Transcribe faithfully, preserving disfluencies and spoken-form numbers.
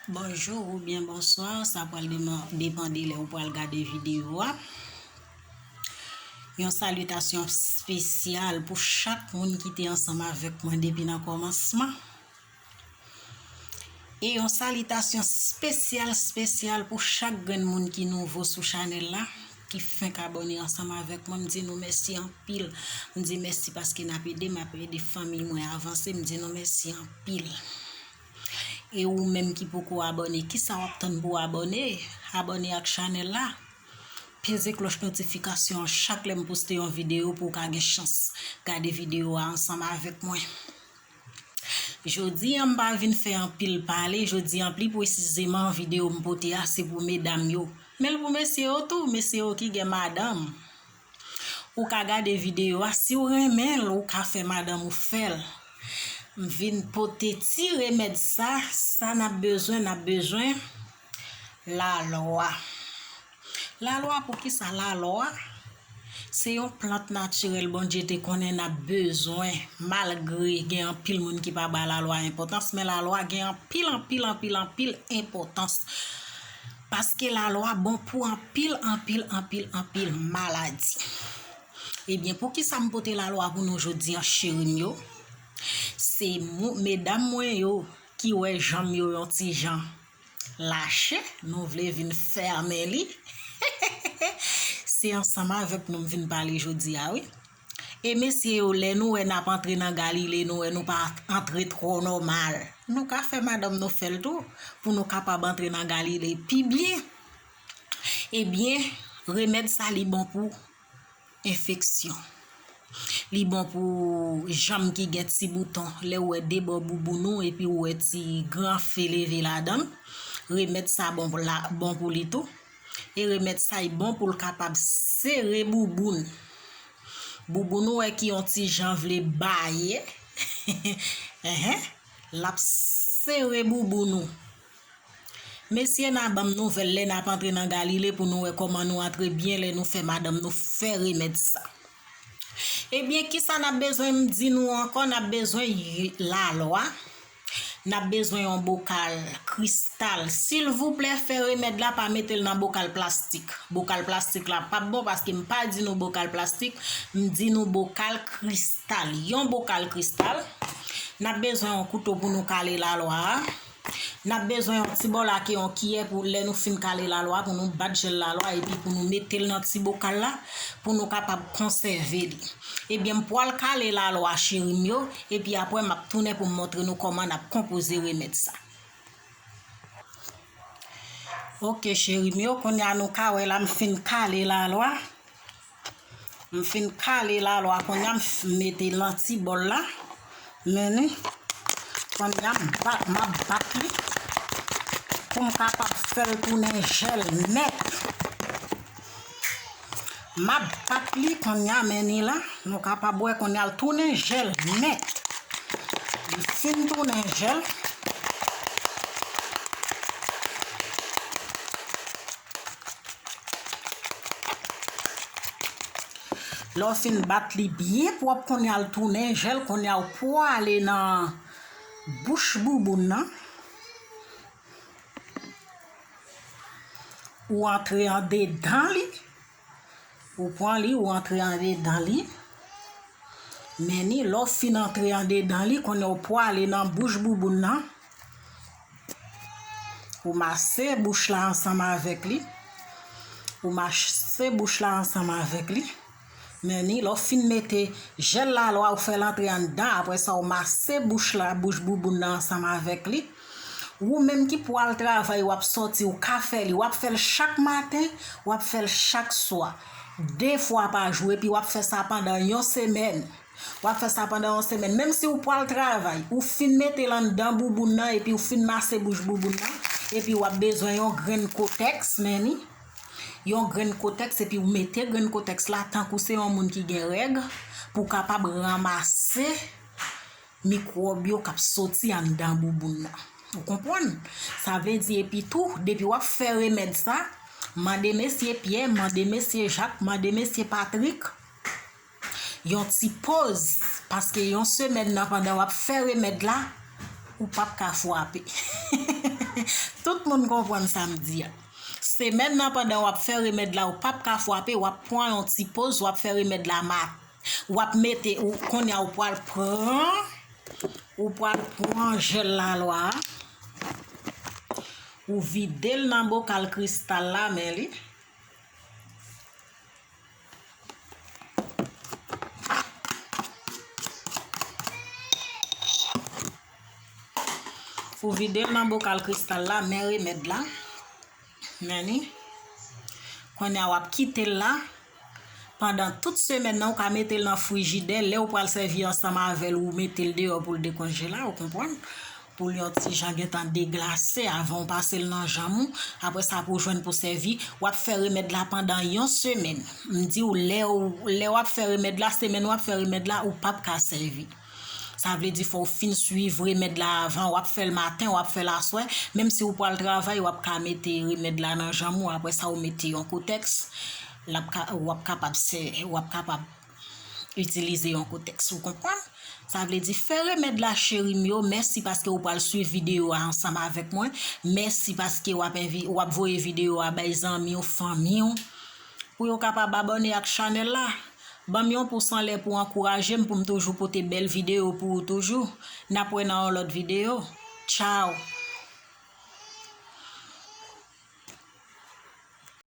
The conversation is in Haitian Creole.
Bonjou oubyen bonswa, sa pral deman-, depann de lè ou pral gade videyo a. Yon salitasyon espesyal pou chak moun ki te ansanm avèk mwen depi nan kòmansman. E yon salitasyon espesyal, espesyal pou chak grenn moun ki nouvo sou chanèl la, ki fenk abòne ansanm avèk mwen. M di nou mèsi anpil. M di mèsi paske n ap ede m, ap ede fanmi mwen avanse. M di nou mèsi anpil. E ou menm ki poko abòne, kisa w ap tann pou w abòne? Abòne ak chanèl la. Peze klòch notifikasyon an chak lè m poste yon videyo pou w ka gen chans gade videyo a ansanm avèk mwen. Jodi a, m pa vin fè anpil pale. Jodi a, pli presizeman, videyo m pote a, se pou medam yo. Men l pou mesye yo tou, mesye yo ki gen madanm. Ou ka gade videyo a, si w renmen l, ou ka fè madanm ou fè l. M vin pote ti remèd sa, sa n ap bezwen, n ap bezwen lalwa. Lalwa, poukisa lalwa? Se yon plant natirèl Bondye te konnen n ap bezwen, malgre gen anpil moun ki pa ba lalwa enpòtans, men lalwa gen anpil, anpil, anpil, anpil enpòtans. Paske lalwa bon pou anpil, anpil, anpil, anpil maladi. Ebyen, poukisa m pote lalwa pou nou jodi an, cheri m yo? Se mou-, medam mwen yo ki wè janm yo yon ti jan lache, nou vle vin fèmen li. Se ansanm avèk nou m vin pale jodi a, wi. E mesye yo, lè nou wè n ap antre nan Galile, nou wè nou pa antre twò nòmal, nou ka fè madanm nou fè l tou, pou nou kapab antre nan Galile pi byen. Ebyen, remèd sa li bon pou enfeksyon. Li bon pou janm ki gen ti bouton. Lè w wè de bò bouboun ou epi w wè ti gran fe leve ladan l, remèd sa bon pou la, bon pou li tou. E remèd sa, li bon pou l kapab sere bouboun. Bouboun ou wè ki yon ti jan vle baye. Enhen. L ap sere bouboun ou. Mesye, n a ban m nouvèl lè n ap antre nan Galile pou nou wè kòman nou antre byen lè nou fè madanm nou fè remèd sa. Ebyen, kisa n ap bezwen m di nou ankò? N ap bezwen y-, lalwa. N ap bezwen yon bokal kristal. Silvouplè, fè remèd la, pa mete l nan bokal plastik. Bokal plastik la p ap bon paske m pa di nou bokal plastik, m di nou bokal kristal. Yon bokal kristal. N ap bezwen yon kouto pou nou kale lalwa a. N ap bezwen yon ti bòl ak yon kiyè pou lè nou fin kale lalwa, pou nou bat jèl lalwa epi pou nou mete l nan ti bokal la, pou nou kapab konsève li. Ebyen, m pwal kale lalwa, cheri m yo, epi apre m ap tounen pou m montre nou kòman n ap konpoze remèd sa. Oke, cheri m yo, kounye a nou ka wè la m fin kale lalwa. M fin kale lalwa kounye a, m f-, mete l nan ti bòl la. Men ni, kounye a m bat, m ap bat li pou m kapab fè l tounen jèl nèt. M ap bat li kounye a, men ni la, nou kapab wè kounye a l tounen jèl nèt. Li fin tounen jèl. Lè w fin bat li byen pwòp, kounye a l tounen jèl, kounye a w pwale nan bouch bouboun nan. Ou antre andedan li. Ou pran li, ou antre andedan li. Men ni, lè w fin antre andedan li, kounye a w pwale nan bouch bouboun nan. Ou mase bouch la ansanm avèk li. Ou mase bouch la ansanm avèk li. Men ni, lè w fin mete jèl lalwa, ou fè l antre anndan, apre sa, ou mase bouch la, bouch bouboun nan ansanm avèk li. Ou menm ki pwal travay, w ap sòti, ou ka fè li. W ap fè l chak maten, w ap fè l chak swa. De fwa pa jou, epi w ap fè sa pandan yon semèn. W ap fè sa pandan yon semèn. Menm si w pwal travay, ou fin mete l anndan bouboun nan, epi w fin mase bouch bouboun nan, epi w ap bezwen yon grenn kotèks, men ni. Yon grenn kotèks, epi w mete grenn kotèks la, tankou se yon moun ki gen règ, pou w kapab ranmase mikwòb yo k ap soti anndan bouboun nan. Ou konprann? Sa vle di, epi tou, depi w ap fè remèd sa, mande mesye Pyè, mande mesye Jak, mande mesye Patrik yon ti poz, paske yon semèn nan, pandan w ap fè remèd la, ou p ap ka frape. Tout moun konprann sa m di a. Semèn nan, pandan w ap fè remèd la, ou p ap ka frape, w ap pran yon ti poz, w ap fè remèd la mat. W ap mete, ou, kounye a ou pral pran, ou pral pran jèl lalwa a, ou vide l nan bokal kristal la, men li. Ou vide l nan bokal kristal la, men remèd la. Men li. Kounye a w ap kite l la. Pandan tout semèn nan, ou ka mete l nan frijidè. Lè ou pral sèvi ansanm avè l, ou mete l deyò pou l dekonjele, ou konprann? Pou l yon ti jan gentan deglase avan w pase l nan janm ou. Apre sa, pou w jwenn pou sèvi, w ap fè remèd la pandan yon semèn. M di w, lè w, lè w ap fè remèd la, semèn w ap fè remèd la, ou p ap ka sèvi. Sa vle di fò w fin swiv remèd la avan, w ap fè l maten, w ap fè l aswè, menm si w pral travay, w ap ka mete remèd la nan janm ou, apre sa w mete yon kotèks, l ap ka, w ap kapab sè, w ap kapab itilize yon kotèks, ou konprann? Sa vle di fè remèd la cheri m yo, mèsi paske w pral swiv videyo a ansanm avèk mwen, mèsi paske w ap envi, w ap voye videyo a bay zanmi w, fanmi w, pou yo kapab abòne ak chanèl la. Ban m yon pous anlè pou ankouraje m, pou m toujou pote bèl videyo pou ou toujou. N ap wè nan yon lòt videyo. Tchaw!